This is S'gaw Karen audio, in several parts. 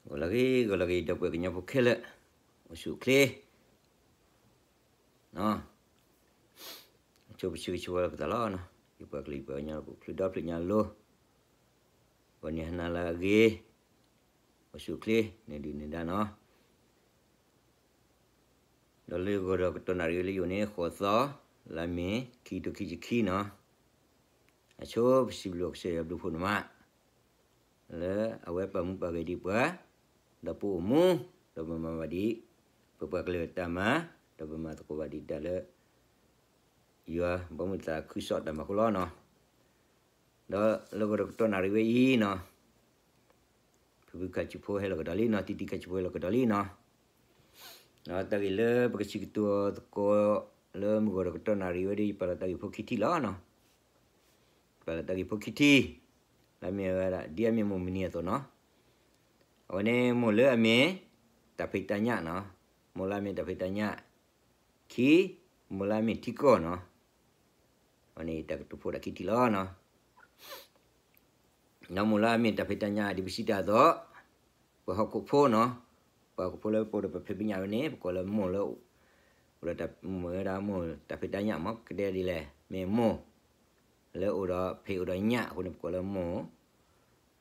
ဂီၤလၢအဂ့ၤ ဂီၤလၢအဂ့ၤ ဒီပုၢ်ဝဲၢ်ကညီဖိခဲလၢာ်, အိၣ်ဆူၣ်အိၣ်ချ့, ဆိပစံးကဆိဝဲလီၤပသးလီၤ, ယပှၤကလုာ်ပှၤကညီဖိ ချုးဒီဖျၢၣ်ညါလိၤ, ဂီၤန့ၣ်ဟါနၤလၢအဂ့ၤ, အိၣ်ဆူၣ်အိၣ်ချ့ န့ၣ်ဒုၣ်န့ၣ်ဒါနီၤ. ဒီးလၢဂီၤဒီးကတီၢ်နၣ်ရံၣ်ဝဲလၢယိာ်န့ၣ် ဃိးသီ, လါမ့ၤ ခံကထိခံဆံခံနီၤ, အဆိပစံးဘျုးကစၢ်ယွၤဘျုးဖှိၣ်န့ၣ်မး လၢအဝဲပာ်မူပာ်ဂဲၤဒံးပှၤ, ဒီးပအိၣ်မူ, ဒီးပမၤဘၣ်ဒံး ပပှၤကလုာ်တၢ်မၤ, ဒီးပမၤသကိးဘၣ်ဒံးတၢ်လၢ ယွၤဘီမုၢ်သးခုကစီၣ်တၢ်မၤအဃိလီၤနီၤ. ဒီးလၢဂီၤဒီးကတီၢ်နၣ်ရံၣ်ဝဲအံၤနီၤ, ဖုဖုခါဆူဖိဟဲလီၤကဒီးလံနီၤ, တံတံခါဆူဖိဟဲလီၤကဒီးလံနီၤ. ဒီးတၢ်ဂ့ၢ်လၢပကစံးကတိၤသကိး လၢမုၢ်ဂီၤဒီးကတီၢ်နၣ်ရံၣ်ဝဲဒီး ယပာ်လီၤတၢ်ဂ့ၢ်ဖိခံထံၣ်လီၤနီၤ. ပာ်လီၤတၢ်ဂ့ၢ်ဖိခံထံၣ်, လၢမ့ၢ်ဝဲဒၣ် ဒ်အမ့ၢ်မိၢ်မုၢ်နံၤအသိးနီၤ, အဝဲန့ၣ်မိၢ်လၢအမ့ၢ် တၢ်ဖံးတၢ်ညၣ်နီၤ, မိၢ်လၢအမ့ၢ်တၢ်ဖံးတၢ်ညၣ်, ခံ, မိၢ်လၢအမ့ၢ်ထံကီၢ်နီၤ. အဝဲန့ၣ်တၢ်ကတိၤဖိဒၣ်ခံထံၣ်လီၤနီၤ. ဒီးမိၢ်လၢအမ့ၢ်တၢ်ဖံးတၢ်ညၣ်ဒ်ပစံးတၢ်အသိး, ပှၤဟီၣ်ခိၣ်ဖိနီၤ, ပှၤဟီၣ်ခိၣ်ဖိလၢပအိၣ်ဒီးပဖံးပညၣ်ဝဲန့ၣ် ပကိးလၢမိၢ်လၢ, အိၣ်ဒီးမိၢ်ဝဲဒၣ်မိၢ်တၢ်ဖံးတၢ်ညၣ်မ့ၢ်ကတဲဒ်လဲၣ် မ့ၢ်မိၢ်, လၢအိၣ်ဒီးဖံးအိၣ်ဒီးညၣ်အဃိန့ၣ် ပကိးလၢမိၢ်,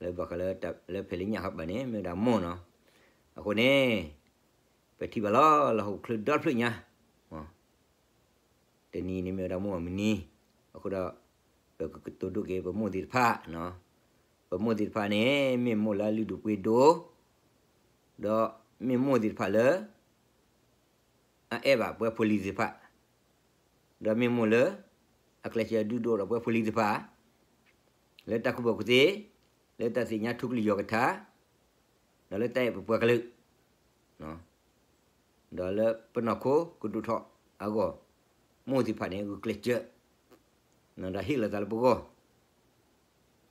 လၢဘၣ်ဃးလၢဖံးလၢညၣ်ဟီဘၣ်န့ၣ် မ့ၢ်ဝဲဒၣ်မိၢ်နီၤ. အဃိန့ၣ် ပထံၣ်ဘၣ်လီၤ လၢဟီၣ်ခိၣ်ချၢဒီဖျၢၣ်ညါ တနံၤန့ၣ်မ့ၢ်ဝဲဒၣ်မိၢ်မုၢ်နံၤ, အဃိဒီး ပကကတိၤဒိၣ်က့ၤပမိၢ်သ့ၣ်တဖၣ်, ပမိၢ်သ့ၣ်တဖၣ်န့ၣ် မ့ၢ်မိၢ်လၢအလုၢ်ဒိၣ်ပှ့ၤဒိၣ်, ဒီးမ့ၢ်မိၢ်သ့ၣ်တဖၣ်လၢ အအဲၣ်ဘၣ်ပှၤဖိလံၤသ့ၣ်တဖၣ်, ဒီးမ့ၢ်မိၢ်လၢ အကျဲးစၢးဒုးဒိၣ်ဒီးပှၤဖိလံၤသ့ၣ်တဖၣ်, လၢတၢ်ကူၣ်ဘၣ်ကူၣ်သ့, လၢတၢ်သ့ၣ်ညါထူကလုၢ်ယီၢ်ကထါ, ဒီးလၢတၢ်အဲၣ်ပပှၤကလုာ်, ဒီးလၢပနီၢ်ခိကဒိၣ်ထီၣ်အဂီၢ်, မိၢ်သ့ၣ်တဖၣ်န့ၣ် ဂုာ်ကျဲးစၢး, ဒီးဟ့ၣ်လီၤသးလၢပဂီၢ်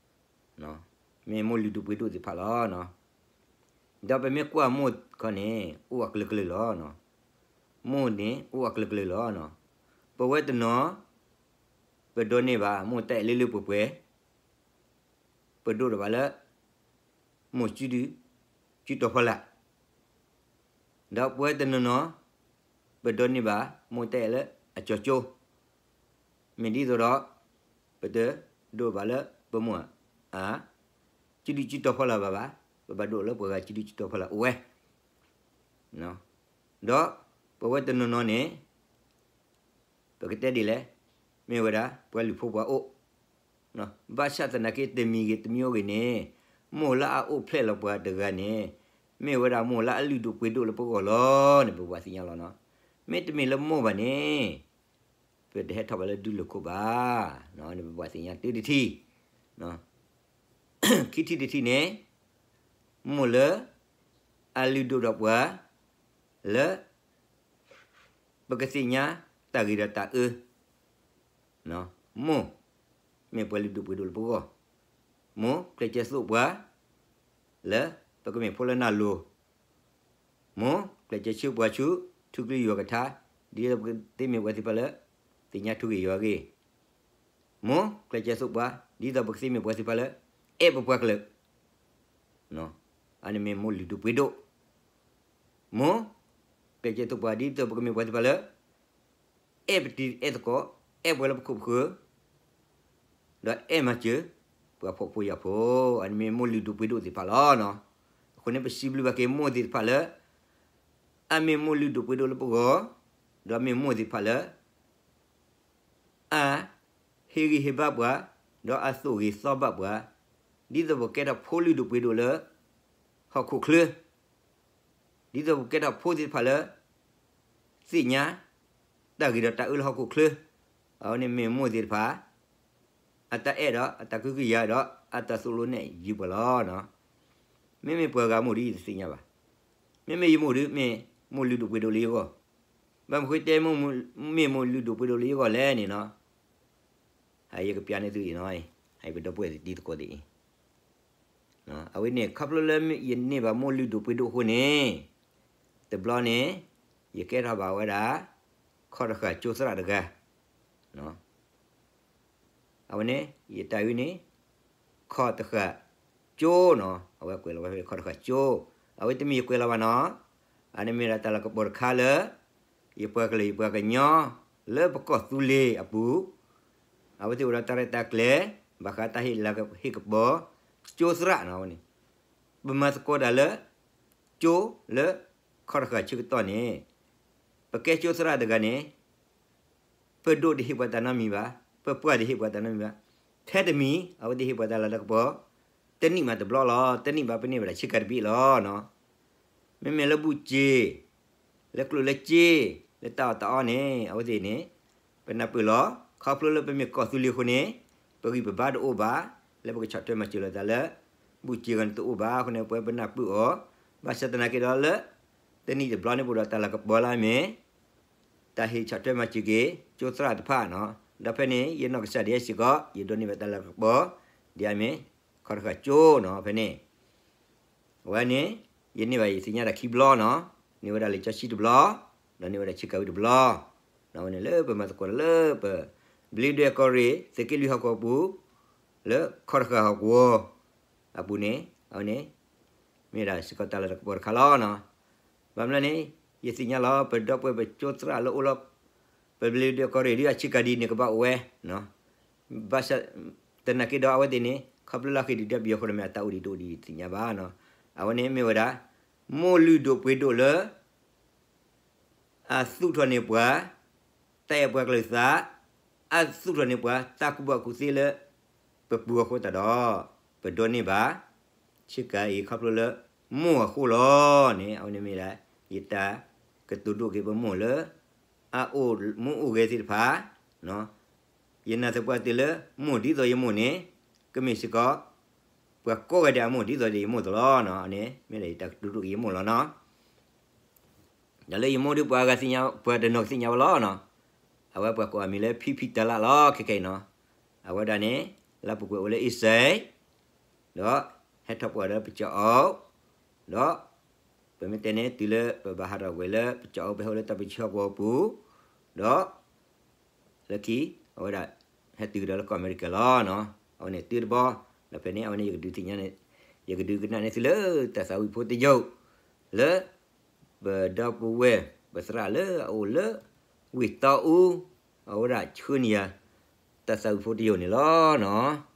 မ့ၢ်မိၢ်လုၢ်ဒိၣ်ပှ့ၤဒိၣ်သ့ၣ်တဖၣ်လီၤ. ဒီးပမ့ၢ်ကွၢ်မိၢ်ခီန့ၣ် အိၣ်အကလုာ်ကလုာ်လီၤ. မိၢ်န့ၣ် အိၣ်အကလုာ်ကလုာ်လီၤ. ပဝဲတနီၤ ပဒိးန့ၢ်ဘၣ် မိၢ်တၢ်အဲၣ်လၢလၢပှဲၤပှဲၤ, ပဒိၣ်ထီၣ်ဘၣ်လၢ မိၢ်စုဒု စုတီၤဖီလာ်, ဒီးပဝဲတနီၤနီၤ ပဒိးန့ၢ်ဘၣ် မိၢ်တၢ်အဲၣ်လၢအကၠီၤကၠိ, မ့ၢ်ဒ်သိးဒီး ပတဒိၣ်ဘၣ်လၢပမိၢ်အ စုဒုစုတီၤဖီလာ်ဘၣ်ဘၣ်, ပဘၣ်ဒိၣ်လၢပှၤဂၤစုဒုစုတီၤဖီလာ်အိၣ်ဝဲ, ဒီးပဝဲတနီၤနီၤန့ၣ် ပကတဲဒ်လဲၣ်, မ့ၢ်ဝဲဒၣ် ပှၤလုၢ်ဖိပှၤအိၣ်, ဘၣ်ဆၣ်သနာ်က့ တမံၤဂ့ၤတမံၤအိၣ်ဂ့ၤန့ၣ်, မိၢ်လၢအအိၣ်ဖျဲၣ်လီၤပှၤတဂၤန့ၣ်, မ့ၢ်ဝဲဒၣ်မိၢ်လၢအလုၢ်ဒိၣ်ပှ့ၤဒိၣ်လၢပဂီၢ်လီၤန့ၣ် ပဘၣ်သ့ၣ်ညါလီၤနီၤ. မ့တမ့ၢ်လၢမိၢ်ဘၣ်န့ၣ် ပတဟဲထီၣ်ဘၣ်လၢဒူလိာ်ခိၣ်ဘၣ်, န့ၣ်ပဘၣ်သ့ၣ်ညါတုၤတထံၣ်, ခံထံၣ်တထံၣ်န့ၣ်, မိၢ်လၢ အလုၢ်ဒိၣ်ဒီးပှၤ လၢ ပကသ့ၣ်ညါတၢ်ဂ့ၤဒီးတၢ်အၢ, မိၢ် မ့ၢ်ပှၤလုၢ်ဒိၣ်ပှ့ၤဒိၣ်လၢပဂီၢ်, မိၢ်ကျဲးစၢးသိၣ်ပှၤ လၢပကမ့ၢ်ဖိလၢနၢ်လိၤ, မိၢ်ကျဲးစၢးဆှၢပှၤဆူ ထူကလုၢ်ယွၤကထါ, ဒ်သိးပကသ့မ့ၢ်ပှၤသ့ၣ်တဖၣ်လၢ သ့ၣ်ညါထူဂ့ၤယွၤဂ့ၤ, မိၢ်ကျဲးစၢးသိၣ်ပှၤ ဒ်သိးပကသ့မ့ၢ်ပှၤသ့ၣ်တဖၣ်လၢ အဲၣ်ပပှၤကလုာ်, အန့ၣ်မ့ၢ်မိၢ်လုၢ်ဒိၣ်ပှ့ၤဒိၣ်, မိၢ်ကျဲးစၢးသိၣ်ပှၤ ဒ်သိးပကမ့ၢ်ပှၤသ့ၣ်တဖၣ်လၢ အဲၣ်ပတံၤအဲၣ်သကိး, အဲၣ်ပှၤလၢပခိၣ်ပဃၢၤ, ဒီးအဲၣ်မၤစၢၤ ပှၤဖှီၣ်ဖိယာ်ဖိ, အန့ၣ်မ့ၢ်မိၢ်လုၢ်ဒိၣ်ပှ့ၤဒိၣ်သ့ၣ်တဖၣ်လီၤ. အဃိန့ၣ် ပစံးဘျုးဘၣ်က့ၤမိၢ်သ့ၣ်တဖၣ်လၢ အမ့ၢ်မိၢ်လုၢ်ဒိၣ်ပှ့ၤဒိၣ်လၢပဂီၢ်, ဒီးမ့ၢ်မိၢ်သ့ၣ်တဖၣ်လၢ အဟ့ၣ်ဂံၢ်ဟ့ၣ်ဘါပှၤ, ဒီးအသိၣ်ဂ့ၤသီဘၣ်ပှၤ, ဒ်သိးပကဲထီၣ်ဖိလုၢ်ဒိၣ်ပှ့ၤဒိၣ်လၢ ဟီၣ်ခိၣ်ချၢ, ဒ်သိးပကဲထီၣ်ဖိသ့ၣ်တဖၣ်လၢ သ့ၣ်ညါ တၢ်ဂ့ၤဒီးတၢ်အၢလၢဟီၣ်ခိၣ်ချၢ, အဝဲန့ၣ်မ့ၢ်မိၢ်သ့ၣ်တဖၣ် အတၢ်အဲၣ်ဒီးအတၢ်ကဟုကယာ်ဒီးအတၢ်သိၣ်လိနဲၣ်ယုာ်ပှၤလီၤ. မ့မ့ၢ်ပှၤဂၤမိၢ်ဒီးယတသ့ၣ်ညါဘၣ်. မ့မ့ၢ်ယမိၢ်ဒီး မ့ၢ်မိၢ်လုၢ်ဒိၣ်ပှ့ၤဒိၣ်လၢယဂီၢ်, ဘၣ်မနုၤဃိတဲ မ့ၢ်မိၢ်လုၢ်ဒိၣ်ပှ့ၤဒိၣ်လၢယဂီၢ်လဲၣ်န့ၣ်နီၤ, ဟဲယကပျးန့ၢ်သုအံၤနီၤ, ဟဲပဒီပုၢ်ဝဲၢ်တံၤသကိးသ့ၣ်အံၤ အဝဲန့ၣ် ခီဖျိလၢယန့ၢ်ဘၣ်မိၢ်လုၢ်ဒိၣ်ပှ့ၤဒိၣ်အဃိန့ၣ်, တဘျီန့ၣ် ယကဲထီၣ်ဘၣ်ဝဲဒၣ် ခီၣ်တဃာ်ကၠိသရၣ်တဂၤ, အဝဲန့ၣ် ယတၢ်အုၣ်န့ၣ် ခီၣ်တဃာ်ကၠိနီၤ, အဝဲကွဲးလီၤဝဲဖဲခီၣ်တဃာ်ကၠိ, အဝဲတမ့ၢ်ယကွဲးလီၤဘၣ်နီၤ, အန့ၣ်မ့ၢ်ဒၣ်တၢ်လၤကပီၤတခါလၢ ယပှၤကလုာ်ယပှၤကညီ လၢပကီၢ်သူလ့ၤအပူၤ အဝဲသ့ၣ်အိၣ်ဒီးတၢ်ရဲၣ်တၢ်ကျဲၤ ဘၣ်ဃးတၢ်ဟ့ၣ်လၤဟ့ၣ်ကပီၤ ကၠိသရၣ်နီၤဝဲန့ၣ်, ပမၤသကိးတၢ်လၢ ကၠိလၢ ခီၣ်တဃာ်ဆၢကတီၢ်န့ၣ် ပကဲကၠိသရၣ်တဂၤန့ၣ် ပဒိၣ်တဟ့ၣ်ပှၤတၢ်နီတမံၤဘၣ်, ပပှၢ်တဟ့ၣ်ပှၤတၢ်နီတမံၤဘၣ်, ထဲတမံၤ အဝဲသ့ၣ်ဟ့ၣ်ပှၤတၢ်လၤတၢ်ကပီၤ တနံၣ်မးတဘျီလီၤ, တနံၣ်ဘၣ်ပန့ၢ်ဝဲဒၣ်ဆ့ကၤတဘ့ၣ်လီၤ. မ့မ့ၢ်လၢဘူၣ်စ့, လၢကျိၣ်လၢစ့, လၢတၢ်အီၣ်တၢ်အီန့ၣ် အဝဲသ့ၣ်န့ၣ် ပနၢ်ပၢၢ်လီၤ. ခီဖျိလၢပမ့ၢ်ကီၢ်သူလ့ၤအဃိန့ၣ် ပဂံၢ်ပဘါတအိၣ်ဘၣ်, လၢပကဆီၣ်ထွဲမၤစၢၤလိာ်သးလၢ ဘူၣ်စ့ဂီၢ်န့ၣ်တအိၣ်ဘၣ်အဃိန့ၣ် ပဝဲပနၢ်ပၢၢ်အီၤ, ဘၣ်ဆၣ်သနာ်က့ဒီးလၢ တနံၣ်တဘျီန့ၣ် ပအိၣ်ဒီးတၢ်လၤကပီၤလၢအမ့ၢ် တၢ်ဟ့ၣ်ဆီၣ်ထွဲမၤစၢၤက့ၤ ကၠိသရၣ်တဖၣ်နီၤ, ဒီးဖဲန့ၣ် ယနီၢ်ကစၢ်ဒၣ်ယဲစ့ၢ်ကီး ယဒိးန့ၢ်ဘၣ်တၢ်လၤကပီၤ ဒ်အမ့ၢ် ခီၣ်တဃာ်ကၠိနီၤ ဖဲန့ၣ် အဝဲန့ၣ် ယန့ၢ်ဘၣ်ယသ့ၣ်ညါတၢ်ခံဘျီနီၤ, န့ၢ်ဝဲဒၣ်လံာ်စီဆှံတဘျီ, ဒီးန့ၢ်ဝဲဒၣ်ဆ့ကၤဝံၤတဘျီ, အဝဲန့ၣ်လၢပမၤသကိးတၢ်လၢပ ဘျ့ဒွဲၣ်ကီၢ်ရ့ၣ် သုးက့လွံၢ်ဟီၣ်ကဝီၤပူၤ လၢခီၣ်တဃာ်ဟီၣ်ကဝီၤ အပူၤန့ၣ် အဝဲန့ၣ် မ့ၢ်ဒၣ်စ့ၢ်ကီးတၢ်လၤကပီၤတခါလီၤနီၤ. ဘၣ်မနုၤန့ၣ် ယသ့ၣ်ညါလီၤ ပဒီပုၢ်ဝဲၢ်ပကၠိသရၣ်လၢအိၣ်လၢ ပဘျ့ဒွဲၣ်ကီၢ်ရ့ၣ်ဒ်အဆ့ကၤဒ်န့ၣ်ကဘၣ်အိၣ်ဝဲ ဘၣ်ဆၣ် သနာ်က့ဒီးအဝဲသ့ၣ်န့ၣ် ခီဖျိလၢဃ့ၢ်ဒုးတၢ်ပယီၤအဃိန့ၣ် မ့ၢ်အတၢ်အိၣ်ဒံးတအိၣ်ဒံးသ့ၣ်ညါဘၣ်နီၤ. အဝဲန့ၣ်မ့ၢ်ဝဲဒၣ် မိၢ်လုၢ်ဒိၣ်ပှ့ၤဒိၣ်လၢ အသူၣ်ထီၣ်န့ၢ်ပှၤ တၢ်အဲၣ်ပှၤကလုာ်သး, အသူၣ်ထီၣ်န့ၢ်ပှၤ တၢ်ကူၣ်ဘၣ်ကူၣ်သ့လၢ ပပူၤအဃိသတးဒီး ပဒိးန့ၢ်ဘၣ် ဆ့ကၤအံၤခီဖျိလၢ မိၢ်အဃိလီၤန့ၣ် အဝဲန့ၣ်မ့ၢ်ဒၣ် ယတၢ်ကတိၤဒိၣ်က့ၤပမိၢ်လၢ အအိၣ်မူအိၣ်ဂဲၤသ့ၣ်တဖၣ် ယနာ်သပှၢ်တၢၢ်လၢ မိၢ်ဒ်သိးယမိၢ်န့ၣ် ကမ့ၢ်စ့ၢ်ကီး ပှၤကိးဂၤဒဲးအမိၢ်ဒ်သိးဒီးယမိၢ်အသိးလီၤ. န့ၣ် မ့ၢ်ဒၣ်ယတၢ်ကတိၤဒိၣ်က့ၤယမိၢ်လီၤနီၤ. ဒီးလၢယမိၢ်ဒုးပှၤဂၤသ့ၣ်ညါ ပှၤတနီၤကသ့ၣ်ညါဝဲလီၤနီၤ. အဝဲပှၤကိးအမံၤလၢ ဖံဖံတၤလၣ်လီၤ ခဲကနံၣ်အံၤနီၤ. အဝဲဒၣ်န့ၣ် လၢပူၤကွံာ်အိၣ်လၢအ့စဲး ဒီးဟဲထီၣ်ပှၢ်ဒီးပကၠီအီၣ်, ဒီး ပမ့ၢ်တဲန့ၣ် တုၤလၢပဘၣ်ဟးထီၣ်ကွံာ်လၢပကၠီအီၣ် ပဟဲအိၣ်လၢတၢ်ပၢဆှၢဟီၣ်ကဝီၤပူၤ, ဒီး လၢခံ အဝဲဒၣ် ဟဲတုၤကဒီးလၢကီၢ်အမဲရကၤလီၤ. အဝဲန့ၣ်တုၤတဘျီ ဒီးဖဲန့ၣ် အဝဲန့ၣ် ယကဒုးသ့ၣ်ညါန့ၣ် ယကဒုးကနၣ်န့ၢ်သုလၢတၢ်သးဝံၣ်ဖိတယိာ် လၢ ပဒီပုၢ်ဝဲၢ် ပသရၣ်လၢအအိၣ်လၢ ဝ့ၢ်တီအူ အဝဲဒၣ်ဆှၢန့ၢ်ယၤ တၢ်သးဝံၣ်ဖိတယိာ်န့ၣ်လီၤနီၤ.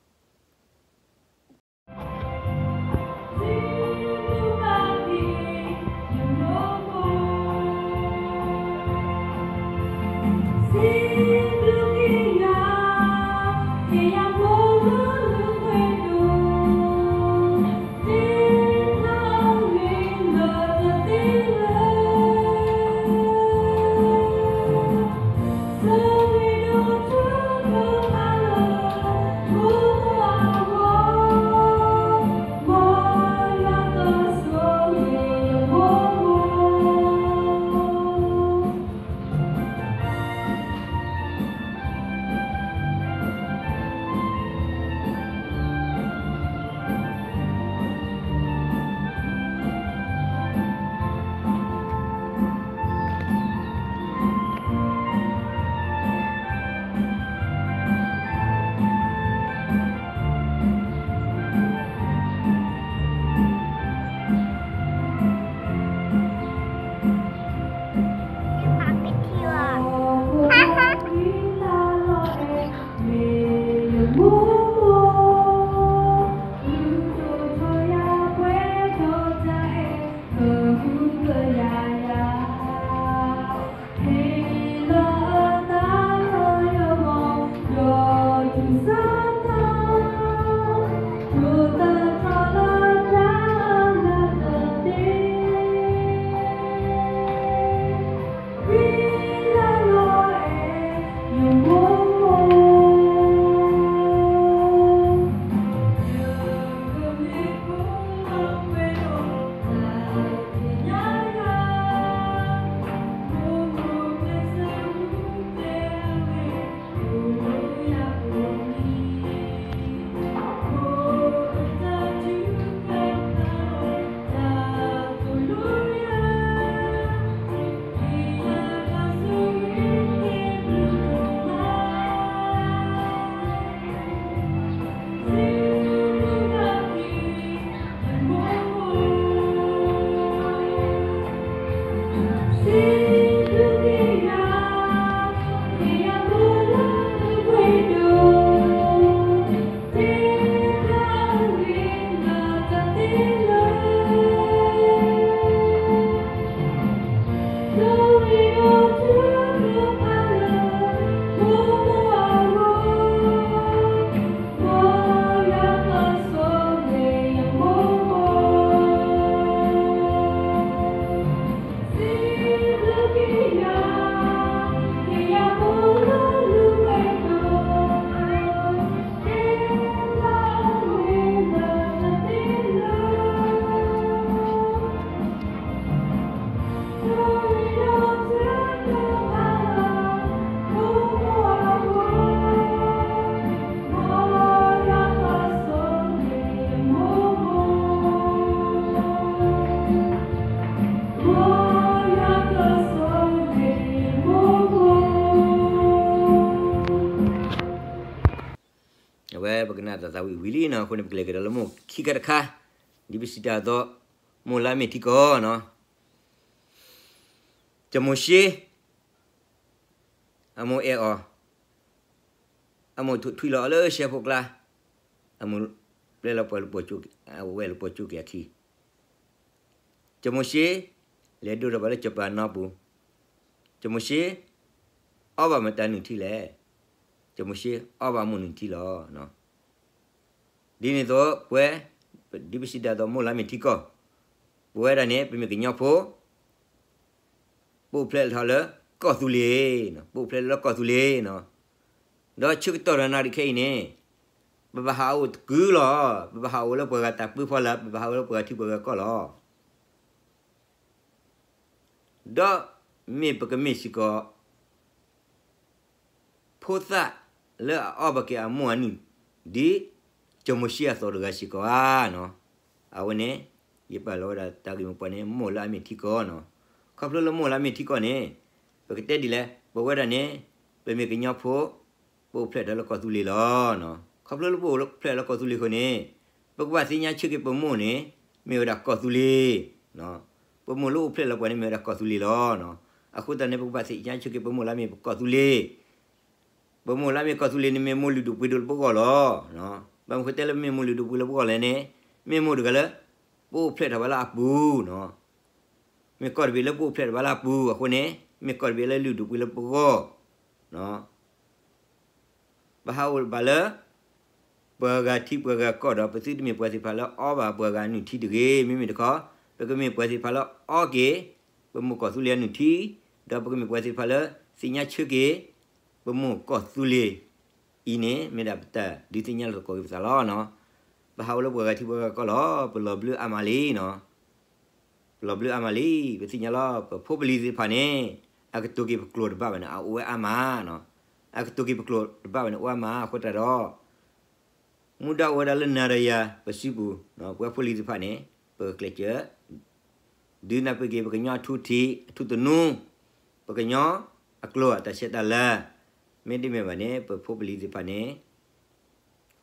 ဝံၤလံနီၤ, အဃိန့ၣ် ပကလဲၤကဒီးလၢမိၢ်ခံခါတခါ, ဒ်ပစံးတၢ်အသိး, မိၢ်လၢအမ့ၢ်ထံကီၢ်နီၤ, စီၤမိၤၡ့ အမိၢ်အဲၣ်အီၤ, အမိၢ်ထုးထွံလီၤအီၤလၢရှဲဖိကျါ, အမိၢ်ပျဲလီၤပှၤလၢပှၤကၠိ, အဝဲလၢပှၤကၠိက့ၤအခံ, စီၤမိၤၡ့ လဲၤဒိၣ်ထီၣ်ဘၣ်လၢစီၤပၤအနီပူၤ, စီၤမိၤၡ့ အီၣ်ဘၣ်မတၤနုၢ်ထံလဲၣ်, စီၤမိၤၡ့ အီၣ်ဘၣ်မိၢ်နုၢ်ထံလီၤ. ဒ်န့ၣ်အသိး ပဝဲ, ဒ်ပစံးတၢ်အသိး မိၢ်လၢအမ့ၢ်ထံကီၢ်, ပဝဲဒၣ်န့ၣ် ပမ့ၢ်ကညီဖိ ပအိၣ်ဖျဲၣ်ထီၣ်လၢကီၢ်သူလ့ၤ, ပအိၣ်ဖျဲၣ်လၢကီၢ်သူလ့ၤနီၤ, ဒီးဆၢကတီၢ်ဒီးနၣ်ရံၣ်ခဲအံၤန့ၣ်, ပဘၣ်ဟးအိၣ်တကုလီၤ, ပဘၣ်ဟးအိၣ်လၢပှၤဂၤတၢ်ပၢဖီလာ်, ပဘၣ်ဟးအိၣ်လၢပှၤဂၤထံပှၤဂၤကီၢ်လီၤ. ဒီးမ့ၢ်ပကမ့ၢ်စ့ၢ်ကီး ဖိသၣ်လၢအအီၣ်ဘၣ်က့ၤအမိၢ်အနုၢ်, ဒ်စီၤမိၤၡ့အသိးတဂၤစ့ၢ်ကီးဧါနီၤ. အဝဲန့ၣ် ယပာ်လီၤဝဲဒၣ်တၢ်ဂ့ၢ်မိၢ်ပှၢ်န့ၣ် မိၢ်လၢအမ့ၢ်ထံကီၢ်နီၤ. ခီဖျိလၢမိၢ်လၢအမ့ၢ်ထံကီၢ်န့ၣ်, ပကတဲဒ်လဲၣ်, ပဝဲဒၣ်န့ၣ် ပမ့ၢ်ကညီဖိ, ပအိၣ်ဖျဲၣ်ထီၣ်လၢကီၢ်သူလ့ၤလီၤ. ခီဖျိလၢပအိၣ်ဖျဲၣ်လၢကီၢ်သူလ့ၤအဃိန့ၣ်, ပကဘၣ်သ့ၣ်ညါဆၢက့ၤပမိၢ်န့ၣ် မ့ၢ်ဝဲဒၣ်ကီၢ်သူလ့ၤ, ပမိၢ်လၢအိၣ်ဖျဲၣ်လၢပှၤန့ၣ်မ့ၢ်ဝဲဒၣ်ကီၢ်သူလ့ၤလီၤ. အဃိသတးန့ၣ် ပကဘၣ်သ့ၣ်ညါဆၢက့ၤပမိၢ်လၢအမ့ၢ်ပကီၢ်သူလ့ၤ, ပမိၢ်လၢအမ့ၢ်ကီၢ်သူလ့ၤန့ၣ်မ့ၢ်မိၢ်လုၢ်ဒိၣ်ပှ့ၤဒိၣ်လၢပဂီၢ်လီၤ. ဘၣ်မနုၤဃိတဲလၢမ့ၢ်မိၢ်လုၢ်ဒိၣ်ပှ့ၤလၢပဂီၢ်လဲၣ်န့ၣ်, မ့ၢ်မိၢ်တဂၤလၢ ပအိၣ်ဖျဲၣ်ထီၣ်ဘၣ်လၢအပူၤနီၤ, မ့ၢ်ကီၢ်တဘ့ၣ်လၢပအိၣ်ဖျဲၣ်ထီၣ်ဘၣ်လၢအပူၤအဃိန့ၣ်, မ့ၢ်ကီၢ်တဘ့ၣ်လၢလုၢ်ဒိၣ်ပှ့ၤလၢပဂီၢ် ပဟးအိၣ်ဘၣ်လၢ ပှၤဂၤထံပှၤဂၤကီၢ်ဒီး ပသုတမ့ၢ်ပှၤသ့ၣ်တဖၣ်လၢအီၣ်ဘၣ်ပှၤဂၤနုၢ်ထံတဂ့ၤ. မ့မ့ၢ်တခီ, ပကမ့ၢ်ပှၤသ့ၣ်တဖၣ်လၢအီၣ်က့ၤ ပမိၢ်ကီၢ်သူလ့ၤအနုၢ်ထံ, ဒီးပကမ့ၢ်ပှၤသ့ၣ်တဖၣ်လၢသ့ၣ်ညါဆၢက့ၤ ပမိၢ်ကီၢ်သူလ့ၤအံၤန့ၣ် မ့ၢ်ဒၣ်ပတၢ်ဒုးသ့ၣ်ညါလီၤသကိးက့ၤပသးလီၤ. ပဟးအိၣ်လၢပှၤဂၤထံပှၤဂၤကီၢ်လီၤ, ပလီၤဘျုးအါမးလံနီၤ. ပလီၤဘျုးအါမးလံ. ပသ့ၣ်ညါလီၤ ပဖိပလံၤသ့ၣ်တဖၣ်န့ၣ် အကတိၤက့ၤပကျိာ်တဘၣ်ဘၣ်န့ၣ် အအိၣ်ဝဲအါမးနီၤ. အကတိၤက့ၤပကျိာ်တဘၣ်ဘၣ်န့ၣ် အိၣ်အါမးအဃိသတးဒီး မူဒါအိၣ်ဝဲဒၣ်လၢနၤဒီးယၤ ပစုပူၤ, ပဝဲဖိလံၤသ့ၣ်တဖၣ်န့ၣ် ပကကျဲးစၢး ဒုးနၢ်ပၢၢ်က့ၤ ပကညီအထူအထံး အထူသနူ, ပကညီအကျိာ်အတၢ်ဆဲးတၢ်လၤ, မ့တမ့ၢ်ဘၣ်န့ၣ် ပဖိပလံၤသ့ၣ်တဖၣ်န့ၣ်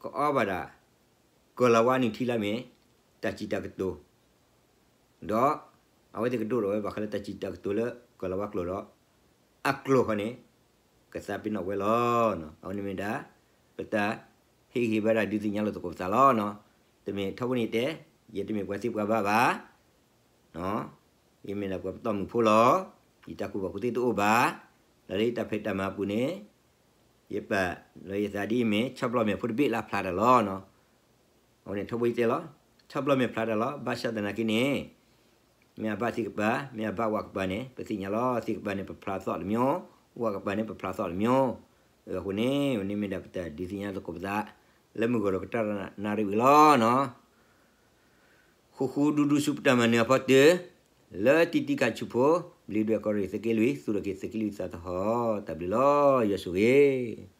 ကအီၣ်ဘၣ်ဒၣ် ကီၢ်လၤဝါနုၢ်ထံလၢအမ့ၢ် တၢ်စံးတၢ်ကတိၤ ဒီးအဝဲသ့ၣ်ကဒိၣ်ထီၣ်ဝဲဘၣ်ဃးလၢတၢ်စံးတၢ်ကတိၤလၢကီၢ်လၤဝါကျိာ်ဒီး အကျိာ်ဃီန့ၣ် ကသးပ့ၤနီၣ်ဝဲလီၤ. အဝဲန့ၣ်မ့ၢ်ဒၣ် ပတၢ်ဟ့ၣ်ဂံၢ်ဟ့ၣ်ဘါဒၣ်ဒုးသ့ၣ်ညါလီၤသကိးပသးလီၤ. တမ့ၢ်ထီဘိန့ၣ်တဲ ယတမ့ၢ်ပှၤသ့ပှၤဘၣ်ဘၣ် ယမ့ၢ်ဒၣ်ပှၤပတီၢ်မုၢ်ဖိလီၤ. ယတၢ်ကူၣ်ဘၣ်ကူၣ်သ့တအိၣ်ဘၣ်. လၢလၢယတၢ်ဖံးတၢ်မၤအပူၤန့ၣ် ယပာ်လီၤယသးဒ်အမ့ၢ် ဆီဘျီမဲာ်ဖိတဘ့ၣ်လၢအဖျါတၢ်လီၤ. အဝဲန့ၣ်ထီဘိယတဲလီၤ ဆီဘျီမဲာ်ဖျါတၢ်လီၤ. ဘၣ်ဆၣ်သနာ်က့န့ၣ် မ့ၢ်အဘၣ်သ့ၣ်ကပၤ မ့ၢ်အဘၣ်ဝၣ်ကပၤန့ၣ် ပသ့ၣ်ညါလီၤ. သ့ၣ်ကပၤန့ၣ် ပဖျါသီၣ်တမျိုး, ဝၣ်ကပၤန့ၣ် ပဖျါသီၣ်တမျိုး. အဃိန့ၣ် ဝဲန့ၣ်မ့ၢ်ဒၣ်ပတၢ်ဒုးသ့ၣ်ညါသကိးပသး လၢမုၢ်ဂီၤဒီးကတၢၢ်နၣ်ရံၣ်ဝံၤလီၤနီၤ. ဃူဃူဒူဒူဆူပတၢ်မၤနၢၤအဖီတၢၢ် လၢတံၢ်တံၢ်ခါဆူဖိ ဘျံးဒွဲၣ်ကီၢ်ရ့ၣ်သုးက့လွံၢ် သူၣ်ထီၣ်က့ၤသုးက့လွံၢ်သးသဟီၣ် တၢ်ဘျုးလီၤ. ယွၤဆိၣ်ဂ့ၤ.